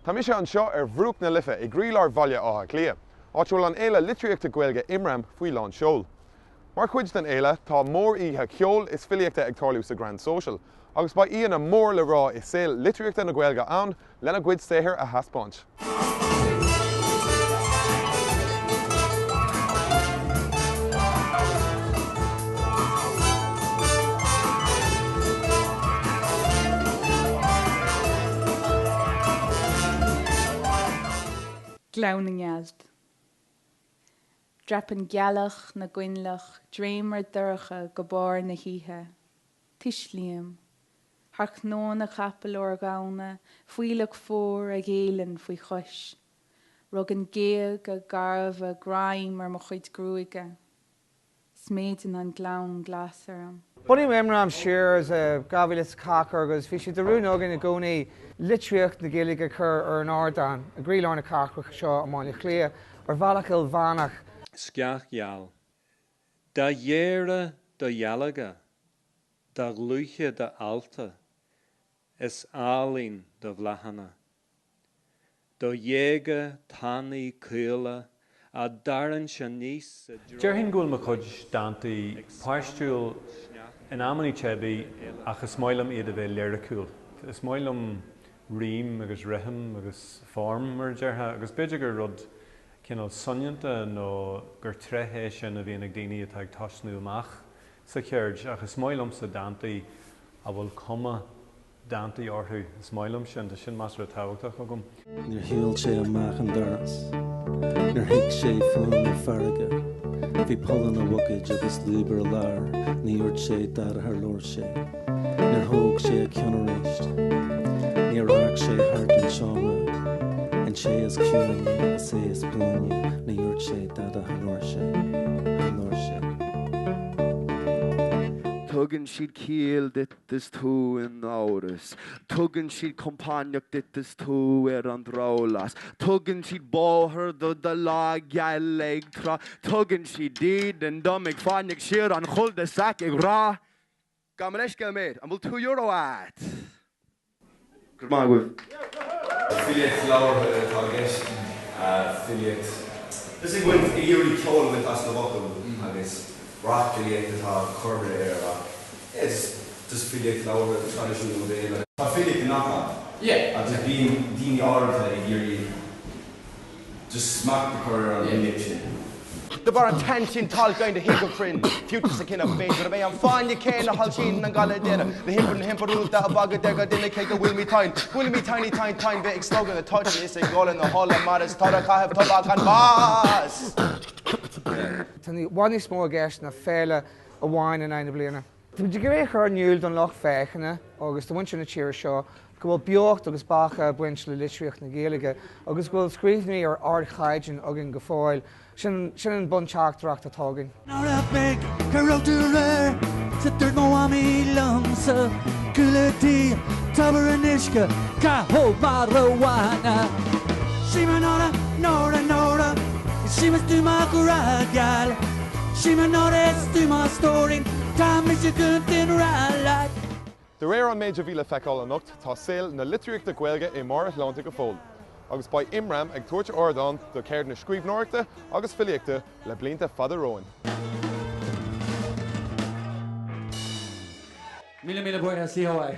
Tá mise anseo ar bhruach na Life i gcroílár Bhaile Átha Cliath, áit a bhfuil an fhéile litríochta Gaeilge Imram faoi lán seoil. Mar chuid den fhéile, tá mór-oíche cheoil is filíochta ag tarlú sa Grand Social, agus beidh aíonna mór le rá i saol litríochta na Gaeilge ann lena gcuid saothair a thaispeáint. Gleann na nGealt. Dreapann gealach na gcoinleach dréimire dorcha go barr na hoíche. Tuislím. Thar chnónna capaill órdhamhna, fuílleach fuar a ghéilleann faoi chois. Rugann géaga garbha greim ar mo chuid gruaige. Sméideann an gleann glas orm. Bunaíodh Imram siar sa 2004 agus bhí sé de rún againn i gcónaí litríocht na Gaeilge a chur ar an ardán i gcroílár na cathrach seo i mBaile Átha Cliath ar bhealach ilmheánach. Sceach gheal. Dá ghéire do dhealga, dá dhlúithe d'ealta, is álainn do bhláthanna. Do ghéaga tanaí caola á dtarraingt aníos i dtreo. Déarfainn go bhfuil mo chuid dántaí páistiúil, in amannaí teibí ach is maith liom iad a bheith liriciúil. Is maith liom rím agus rithim agus form, mar a déarfá, agus b'fhéidir gur rud cineál soineanta nó gur tréith é sin a bhíonn ag daoine atá ag tosnú amach sa cheird ach is maith liomsa dántaí a bhfuil cuma dántaí orthu, is maith liom sin, tá sin measartha tábhachtach agam. Níor shiúil sé amach an doras. Níor thuig sé fuaim na farraige. Bhí poll ina bhuicéid agus lúb ar a lár. Ní dhúirt sé dada char labhair sé. Níor thóg sé a ceann arís. Níor amharc sé thart an seomra. An té is ciúine is é is buaine. Ní dhúirt sé dada char labhair sé. Char labhair sé. Tugann siad ciall duit is tú in amhras. Tugann siad compánach duit is tú ar an drabhlás. Tugann siad bóthar do do lá geal ag trá. Tugann siad dídean dom ag fáinneadh siar an cul-de-sac ag rá, Gabh mo leithscéal mate, an bhfuil €2 agat? Go raibh maith agaibh. Filíocht labhartha atá i gceist, filíocht. Just ag baint, ag iarraidh ceol a bhaint as na bhfocal agus rapfhilíocht atá curtha air ach yeah just just filíocht labhartha traidisiún an bhéil. Tá filíocht i ngach áit agus bíonn daoine áirithe ag iarraidh Just smacht a chur ar an bhfilíocht sin. De bharr an tsaint sin tá alt againn do thig go cruinn, fiú sa chinneadh féin gurb é an fáinne céanna a shoilsíonn an galar daonna, na hiompair na himpireachta a bhfágadh ar gach duine cé go bhfuilimid tinn, bhfuilimid tiny tine tine bheith ag slogadh na toite is ag ól na hola mar is toradh caitheamh tobac an bás. Tá i bhfad níos mó i gceist ná féile amháin in aghaidh na bliana. Táimid ag iarraidh a chur in iúl don lucht féachana agus do mhuintir na tíre seo go bhfuil beocht agus beatha ag baint le litríocht na Gaeilge agus go bhfuil scríbhneoirí ar ardchaighdeán againn go fóill. Sin sin an bunteachtaireacht atá againn. Nóra beag, cá raibh tú aréir? 'S a dúirt mo mhamaí liomsa, Cúl a' tí, tobar an uisce, cá thóg marijuana. Sí mo Nóra, Nóra, Nóra, sí mo tú mo ghrá geal. Sí mo Nóra is tú mo stóirín, tá mise go rá leat. De réir an méid a bhí le feiceáil anocht, tá saol na litríochta Gaeilge i mbarr a shláinte go fóill, agus beidh Imram ag tabhairt ardán do cheird na scríbhneoireachta agus filíochta le blianta fada romhainn. Míle míle buíochas, COI.